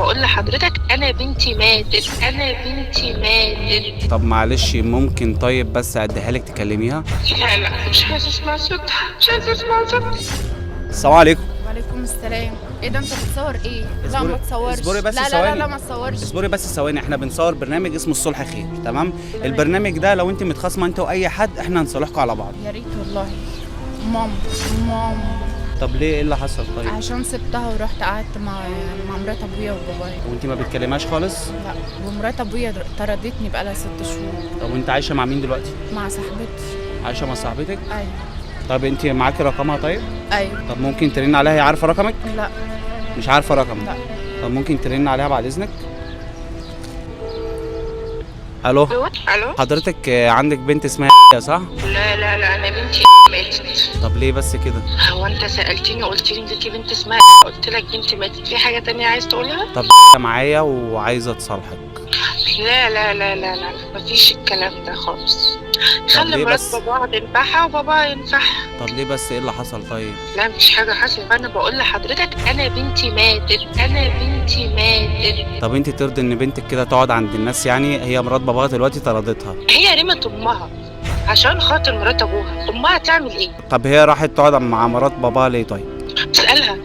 بقول لحضرتك انا بنتي ماتت، انا بنتي ماتت. طب معلش ممكن طيب بس اديها لك تكلميها؟ لا لا، مش عايزه اسمع صوتها، مش عايزه اسمع صوتها. السلام عليكم. وعليكم السلام. ايه ده، انت بتصور ايه؟ لا ما تصورش. اصبري بس لا لا لا ثواني. لا ما تصورش. اصبري بس ثواني، احنا بنصور برنامج اسمه الصلح خير، تمام؟ البرنامج ده لو انت متخاصمه انت واي حد احنا هنصالحكم على بعض. يا ريت والله. ماما ماما. طب ليه، ايه اللي حصل طيب؟ عشان سبتها ورحت قعدت مع مرات ابويا وبابايا. وانت ما بتكلمهاش خالص؟ لا، ومرات ابويا طردتني بقالها 6 شهور. طب وانت عايشه مع مين دلوقتي؟ مع صاحبتي. عايشه مع صاحبتك؟ ايوه. طب انت معاكي رقمها طيب؟ ايوه. طب ممكن ترن عليها، هي عارفه رقمك؟ لا. مش عارفه رقمك؟ لا. طب ممكن ترن عليها بعد اذنك؟ الو. الو. حضرتك عندك بنت اسمها صح؟ لا لا لا، انا بنتي ماتت. طب ليه بس كده؟ هو انت سالتني وقلت لي انت بنت اسمها، قلت لك بنتي ماتت، في حاجة تانية عايز تقولها؟ طب معايا وعايزه تصالحك. لا لا لا لا لا، مفيش الكلام ده خالص. خلي ليه مرات بس؟ باباها تنفعها وباباها ينفعها. طب ليه بس، ايه اللي حصل طيب؟ لا مفيش حاجة حصلت، انا بقول لحضرتك انا بنتي ماتت، انا بنتي ماتت. طب انت ترضي ان بنتك كده تقعد عند الناس؟ يعني هي مرات باباها دلوقتي طردتها. هي رمت امها عشان خاطر مرات ابوها، امها تعمل ايه؟ طب هي راحت تقعد مع مرات باباها ليه طيب؟ اسالها،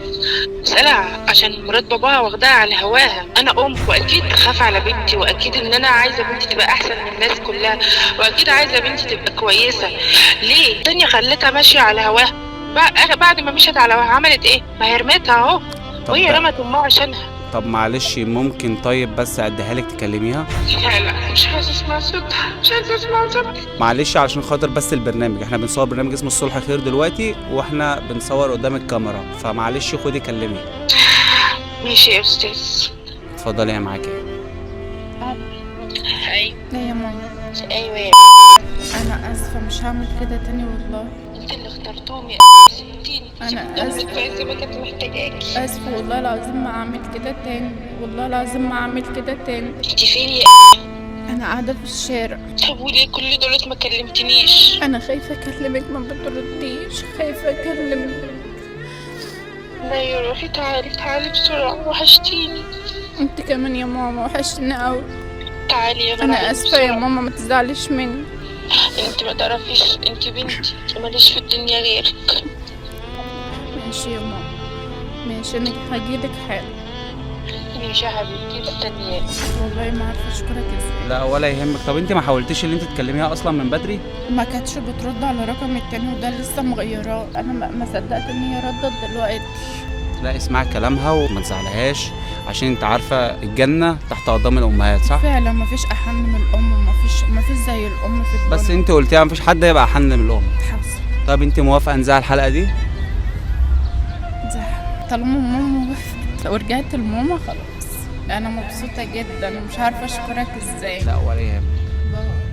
اسالها عشان مرات باباها واخداها على هواها. انا ام واكيد بخاف على بنتي، واكيد ان انا عايزه بنتي تبقى احسن من الناس كلها، واكيد عايزه بنتي تبقى كويسة. ليه الدنيا خلتها ماشية على هواها؟ بعد ما مشيت على هواها عملت ايه؟ ما هي رمتها اهو، وهي رمت امها عشانها. طب معلش ممكن طيب بس اديها لك تكلميها؟ لا لا، مش عايزه اسمع صوتها، مش عايزه اسمع صوتها. معلش علشان خاطر بس البرنامج، احنا بنصور برنامج اسمه الصلح خير دلوقتي واحنا بنصور قدام الكاميرا، فمعلش خدي كلمي. ماشي يا استاذ. اتفضلي يا معاكي. ايوه. ايه يا ماما؟ ايوه يا انا اسفه، مش هعمل كده تاني والله. انت اللي اخترتهم يا سبتيني. أنا آسفة. في عز ما كنت محتاجاكي. اسفه والله العظيم ما اعمل كده تاني، والله العظيم ما اعمل كده تاني. انت فين يا انا قاعدة في الشارع. طب وليه كل دولت ما كلمتنيش؟ انا خايفة اكلمك ما بترديش، خايفة اكلمك. لا يا روحي، تعالي تعالي بسرعة، وحشتيني. انت كمان يا ماما، وحشتني قوي. تعالي يا انا اسفه يا ماما، ما تزعليش مني. انت ما تعرفيش، انت بنتي ماليش في الدنيا غيرك. ماشي يا ماما، ماشي، انا هجيلك حالا. ماشي يا حبيبتي، مستنياك. والله ما عارفه اشكرك ازاي. لا ولا يهمك. طب انت ما حاولتيش ان انت تكلميها اصلا من بدري؟ ما كانتش بترد على رقمي التاني، وده لسه مغيراه. انا ما صدقت ان هي ردت دلوقتي. لا اسمعي كلامها وما تزعلهاش، عشان انت عارفه الجنة تحت اقدام الامهات، صح؟ فعلا ما فيش احن من الام، وما فيش ما فيش زي الام في الدنيا. بس انت قلتيها مفيش حد هيبقى احن من الام. حصل. طب انت موافقة نذاع الحلقة دي؟ زح. طالما ماما وافقت ورجعت لماما خلاص. انا مبسوطة جدا ومش عارفه اشكرك ازاي. لا ولا يهمك. باي.